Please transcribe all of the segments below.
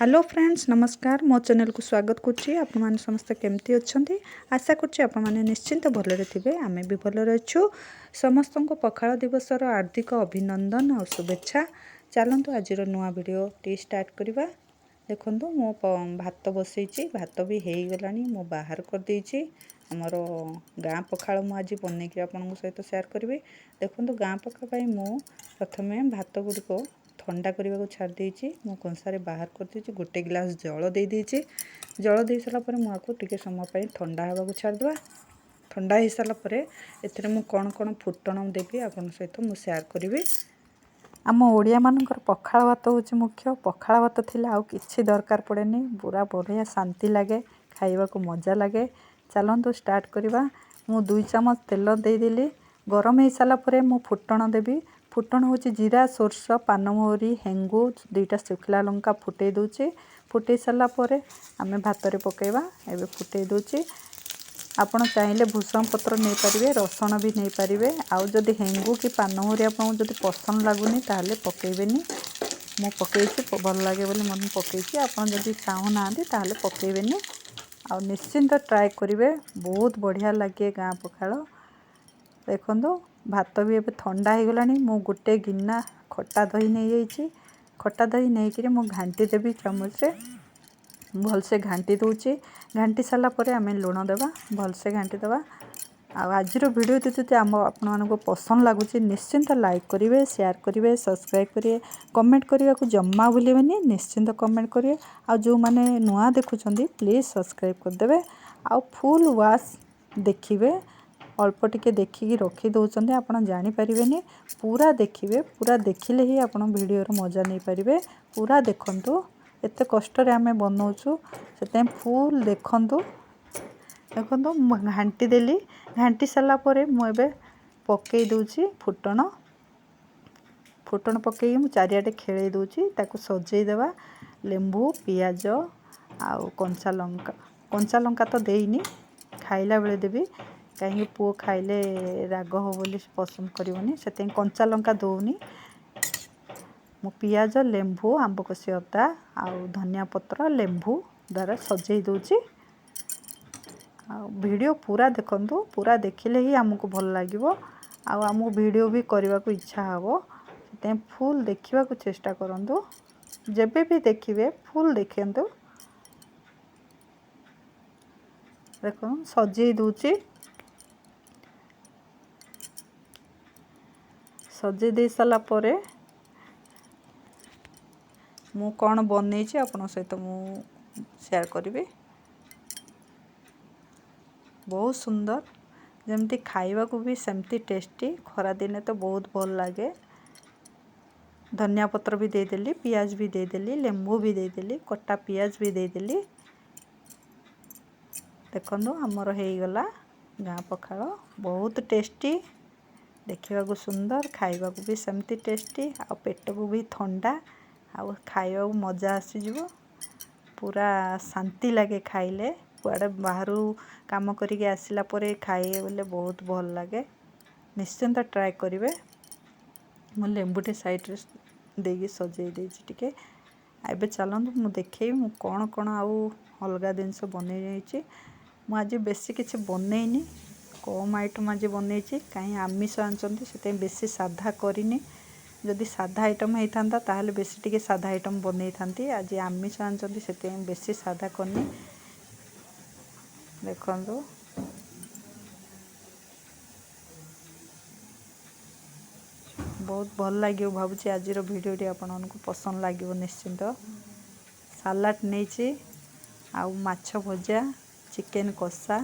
Hello friends, ନମସ୍କାର। ମୋ ଚ୍ୟାନେଲକୁ ସ୍ୱାଗତ କରୁଛି। ଆପଣମାନେ ସମସ୍ତେ କେମିତି ଅଛନ୍ତି? ଆଶା କରୁଛି ଆପଣମାନେ ନିଶ୍ଚିନ୍ତ ଭଲରେ ଥିବେ। ଆମେ ବି ଭଲରେ ଅଛୁ। ସମସ୍ତଙ୍କୁ ପଖାଳ ଦିବସର ହାର୍ଦ୍ଦିକ ଅଭିନନ୍ଦନ ଆଉ ଶୁଭେଚ୍ଛା। ଚାଲନ୍ତୁ, ଆଜିର ନୂଆ ଭିଡ଼ିଓଟି ଷ୍ଟାର୍ଟ କରିବା। ଦେଖନ୍ତୁ, ମୁଁ ଭାତ ବସେଇଛି। ଭାତ ବି ହେଇଗଲାଣି, ମୁଁ ବାହାର କରିଦେଇଛି। ଆମର ଗାଁ ପଖାଳ ମୁଁ ଆଜି ବନେଇକି ଆପଣଙ୍କ ସହିତ ସେୟାର କରିବି। ଦେଖନ୍ତୁ, ଗାଁ ପଖାଳ ପାଇଁ ମୁଁ ପ୍ରଥମେ ଭାତ ଗୁଡ଼ିକ ଥଣ୍ଡା କରିବାକୁ ଛାଡ଼ି ଦେଇଛି। ମୁଁ କଂସାରେ ବାହାର କରିଦେଇଛି। ଗୋଟେ ଗ୍ଲାସ୍ ଜଳ ଦେଇଦେଇଛି। ଜଳ ଦେଇ ସାରିଲା ପରେ ମୁଁ ଆକୁ ଟିକେ ସମୟ ପାଇଁ ଥଣ୍ଡା ହେବାକୁ ଛାଡ଼ିଦେବା। ଥଣ୍ଡା ହେଇସାରିଲା ପରେ ଏଥିରେ ମୁଁ କ'ଣ କ'ଣ ଫୁଟଣ ଦେବି, ଆପଣଙ୍କ ସହିତ ମୁଁ ସେୟାର କରିବି। ଆମ ଓଡ଼ିଆମାନଙ୍କର ପଖାଳ ଭାତ ହେଉଛି ମୁଖ୍ୟ। ପଖାଳ ଭାତ ଥିଲେ ଆଉ କିଛି ଦରକାର ପଡ଼େନି। ପୁରା ବଢ଼ିଆ ଶାନ୍ତି ଲାଗେ, ଖାଇବାକୁ ମଜା ଲାଗେ। ଚାଲନ୍ତୁ ଷ୍ଟାର୍ଟ କରିବା। ମୁଁ 2 ଚାମଚ ତେଲ ଦେଇଦେଲି। ଗରମ ହେଇସାରିଲା ପରେ ମୁଁ ଫୁଟଣ ଦେବି। ଫୁଟଣ ହେଉଛି ଜିରା, ସୋରିଷ, ପାନମହୁରି, ହେଙ୍ଗୁ, 2ଟା ଶୁଖିଲା ଲଙ୍କା ଫୁଟେଇ ଦେଉଛି। ଫୁଟେଇ ସାରିଲା ପରେ ଆମେ ଭାତରେ ପକାଇବା। ଏବେ ଫୁଟେଇ ଦେଉଛି। ଆପଣ ଚାହିଁଲେ ଭୃଷଙ୍ଗ ପତ୍ର ନେଇପାରିବେ, ରସୁଣ ବି ନେଇପାରିବେ। ଆଉ ଯଦି ହେଙ୍ଗୁ କି ପାନମହୁରି ଆପଣଙ୍କୁ ଯଦି ପସନ୍ଦ ଲାଗୁନି, ତାହେଲେ ପକାଇବେନି। ମୁଁ ପକାଇଛି, ଭଲ ଲାଗେ ବୋଲି ମୁଁ ପକାଇଛି। ଆପଣ ଯଦି ଚାହୁଁନାହାନ୍ତି, ତାହେଲେ ପକାଇବେନି। ଆଉ ନିଶ୍ଚିନ୍ତ ଟ୍ରାଏ କରିବେ, ବହୁତ ବଢ଼ିଆ ଲାଗେ ଗାଁ ପଖାଳ। ଦେଖନ୍ତୁ, ଭାତ ବି ଏବେ ଥଣ୍ଡା ହେଇଗଲାଣି। ମୁଁ ଗୋଟେ ଗିନା ଖଟା ଦହି ନେଇଯାଇଛି। ଖଟା ଦହି ନେଇକରି ମୁଁ ଘାଣ୍ଟି ଦେବି। ଚାମଚରେ ଭଲସେ ଘାଣ୍ଟି ଦେଉଛି। ଘାଣ୍ଟି ସାରିଲା ପରେ ଆମେ ଲୁଣ ଦେବା। ଭଲସେ ଘାଣ୍ଟି ଦେବା। ଆଉ ଆଜିର ଭିଡ଼ିଓଟି ଯଦି ଆମ ଆପଣମାନଙ୍କୁ ପସନ୍ଦ ଲାଗୁଛି, ନିଶ୍ଚିନ୍ତ ଲାଇକ୍ କରିବେ, ସେୟାର କରିବେ, ସବସ୍କ୍ରାଇବ୍ କରିବେ। କମେଣ୍ଟ କରିବାକୁ ଜମା ଭୁଲିବେନି। ନିଶ୍ଚିନ୍ତ କମେଣ୍ଟ କରିବେ। ଆଉ ଯେଉଁମାନେ ନୂଆ ଦେଖୁଛନ୍ତି, ପ୍ଲିଜ୍ ସବସ୍କ୍ରାଇବ୍ କରିଦେବେ। ଆଉ ଫୁଲ୍ ୱାଚ୍ ଦେଖିବେ। ଅଳ୍ପ ଟିକେ ଦେଖିକି ରଖି ଦେଉଛନ୍ତି, ଆପଣ ଜାଣିପାରିବେନି। ପୁରା ଦେଖିବେ। ପୁରା ଦେଖିଲେ ହିଁ ଆପଣ ଭିଡ଼ିଓର ମଜା ନେଇପାରିବେ। ପୁରା ଦେଖନ୍ତୁ। ଏତେ କଷ୍ଟରେ ଆମେ ବନଉଛୁ, ସେଥିପାଇଁ ଫୁଲ୍ ଦେଖନ୍ତୁ। ଦେଖନ୍ତୁ, ମୁଁ ଘାଣ୍ଟି ଦେଲି। ଘାଣ୍ଟି ସାରିଲା ପରେ ମୁଁ ଏବେ ପକାଇ ଦେଉଛି ଫୁଟଣ। ଫୁଟଣ ପକାଇକି ମୁଁ ଚାରିଆଡ଼େ ଖେଳେଇ ଦେଉଛି। ତାକୁ ସଜେଇ ଦେବା। ଲେମ୍ବୁ, ପିଆଜ ଆଉ କଞ୍ଚା ଲଙ୍କା। କଞ୍ଚା ଲଙ୍କା ତ ଦେଇନି, ଖାଇଲା ବେଳେ ଦେବି। କାହିଁକି ପୁଅ ଖାଇଲେ ରାଗ ହେବ ବୋଲି ପସନ୍ଦ କରିବନି, ସେଥିପାଇଁ କଞ୍ଚା ଲଙ୍କା ଦେଉନି ମୁଁ। ପିଆଜ, ଲେମ୍ବୁ, ଆମ୍ବ କଷି ଅଦା ଆଉ ଧନିଆ ପତ୍ର, ଲେମ୍ବୁ ଦ୍ୱାରା ସଜେଇ ଦେଉଛି। ଆଉ ଭିଡ଼ିଓ ପୁରା ଦେଖନ୍ତୁ। ପୁରା ଦେଖିଲେ ହିଁ ଆମକୁ ଭଲ ଲାଗିବ ଆଉ ଆମକୁ ଭିଡ଼ିଓ ବି କରିବାକୁ ଇଚ୍ଛା ହେବ। ସେଥିପାଇଁ ଫୁଲ୍ ଦେଖିବାକୁ ଚେଷ୍ଟା କରନ୍ତୁ। ଯେବେ ବି ଦେଖିବେ, ଫୁଲ୍ ଦେଖନ୍ତୁ। ଦେଖନ୍ତୁ, ସଜେଇ ଦେଉଛି। ସଜେଇ ଦେଇ ସାରିଲା ପରେ ମୁଁ କ'ଣ ବନେଇଛି, ଆପଣଙ୍କ ସହିତ ମୁଁ ସେୟାର କରିବି। ବହୁତ ସୁନ୍ଦର, ଯେମିତି ଖାଇବାକୁ ବି ସେମିତି ଟେଷ୍ଟି। ଖରାଦିନେ ତ ବହୁତ ଭଲ ଲାଗେ। ଧନିଆ ପତ୍ର ବି ଦେଇଦେଲି, ପିଆଜ ବି ଦେଇଦେଲି, ଲେମ୍ବୁ ବି ଦେଇଦେଲି, କଟା ପିଆଜ ବି ଦେଇଦେଲି। ଦେଖନ୍ତୁ, ଆମର ହେଇଗଲା ଗାଁ ପଖାଳ। ବହୁତ ଟେଷ୍ଟି, ଦେଖିବାକୁ ସୁନ୍ଦର, ଖାଇବାକୁ ବି ସେମିତି ଟେଷ୍ଟି, ଆଉ ପେଟକୁ ବି ଥଣ୍ଡା, ଆଉ ଖାଇବାକୁ ମଜା ଆସିଯିବ। ପୁରା ଶାନ୍ତି ଲାଗେ ଖାଇଲେ। କୁଆଡ଼େ ବାହାରୁ କାମ କରିକି ଆସିଲା ପରେ ଖାଇବେ ବୋଲେ ବହୁତ ଭଲ ଲାଗେ। ନିଶ୍ଚିନ୍ତ ଟ୍ରାଏ କରିବେ। ମୁଁ ଲେମ୍ବୁଟେ ସାଇଡ଼୍ରେ ଦେଇକି ସଜେଇ ଦେଇଛି ଟିକେ। ଏବେ ଚାଲନ୍ତୁ, ମୁଁ ଦେଖେଇବି ମୁଁ କ'ଣ କ'ଣ ଆଉ ଅଲଗା ଜିନିଷ ବନେଇ ଯାଇଛି। ମୁଁ ଆଜି ବେଶୀ କିଛି ବନେଇନି, କମ୍ ଆଇଟମ୍ ଆଜି ବନେଇଛି। କାହିଁ ଆମିଷ ଆଣିଛନ୍ତି, ସେଥିପାଇଁ ବେଶୀ ସାଧା କରିନି। ଯଦି ସାଧା ଆଇଟମ୍ ହେଇଥାନ୍ତା, ତାହେଲେ ବେଶୀ ଟିକେ ସାଧା ଆଇଟମ୍ ବନେଇଥାନ୍ତି। ଆଜି ଆମିଷ ଆଣିଛନ୍ତି, ସେଥିପାଇଁ ବେଶୀ ସାଧା କରିନି। ଦେଖନ୍ତୁ, ବହୁତ ଭଲ ଲାଗିବ। ଭାବୁଛି ଆଜିର ଭିଡ଼ିଓଟି ଆପଣମାନଙ୍କୁ ପସନ୍ଦ ଲାଗିବ ନିଶ୍ଚିନ୍ତ। ସାଲାଡ଼ ନେଇଛି, ଆଉ ମାଛ ଭଜା, ଚିକେନ୍ କଷା,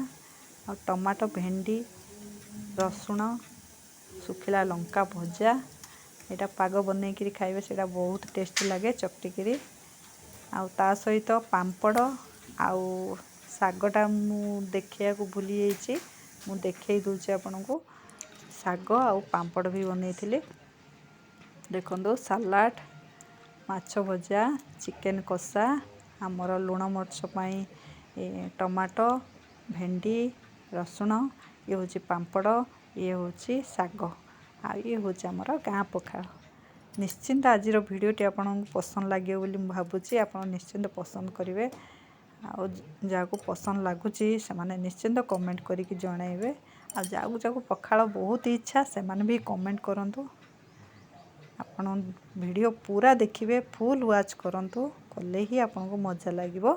ଆଉ ଟମାଟୋ, ଭେଣ୍ଡି, ରସୁଣ, ଶୁଖିଲା ଲଙ୍କା ଭଜା। ଏଇଟା ପାଗ ବନେଇକିରି ଖାଇବେ, ସେଇଟା ବହୁତ ଟେଷ୍ଟି ଲାଗେ ଚକଟିକିରି। ଆଉ ତା ସହିତ ପାମ୍ପଡ଼। ଆଉ ଶାଗଟା ମୁଁ ଦେଖେଇବାକୁ ଭୁଲି ଯାଇଛି, ମୁଁ ଦେଖେଇ ଦେଉଛି ଆପଣଙ୍କୁ। ଶାଗ ଆଉ ପାମ୍ପଡ଼ ବି ବନେଇଥିଲି। ଦେଖନ୍ତୁ, ସାଲାଡ଼, ମାଛ ଭଜା, ଚିକେନ୍ କଷା, ଆମର ଲୁଣ ମରିଚ ପାଇଁ ଟମାଟୋ, ଭେଣ୍ଡି, ରସୁଣ, ଇଏ ହେଉଛି ପାମ୍ପଡ଼, ଇଏ ହେଉଛି ଶାଗ, ଆଉ ଇଏ ହେଉଛି ଆମର ଗାଁ ପଖାଳ। ନିଶ୍ଚିନ୍ତ ଆଜିର ଭିଡ଼ିଓଟି ଆପଣଙ୍କୁ ପସନ୍ଦ ଲାଗିବ ବୋଲି ମୁଁ ଭାବୁଛି। ଆପଣ ନିଶ୍ଚିନ୍ତ ପସନ୍ଦ କରିବେ, ଆଉ ଯାହାକୁ ପସନ୍ଦ ଲାଗୁଛି ସେମାନେ ନିଶ୍ଚିନ୍ତ କମେଣ୍ଟ କରିକି ଜଣାଇବେ। ଆଉ ଯାହାକୁ ଯାହାକୁ ପଖାଳ ବହୁତ ଇଚ୍ଛା, ସେମାନେ ବି କମେଣ୍ଟ କରନ୍ତୁ। ଆପଣ ଭିଡ଼ିଓ ପୁରା ଦେଖିବେ, ଫୁଲ୍ ୱାଚ୍ କରନ୍ତୁ, କଲେ ହିଁ ଆପଣଙ୍କୁ ମଜା ଲାଗିବ।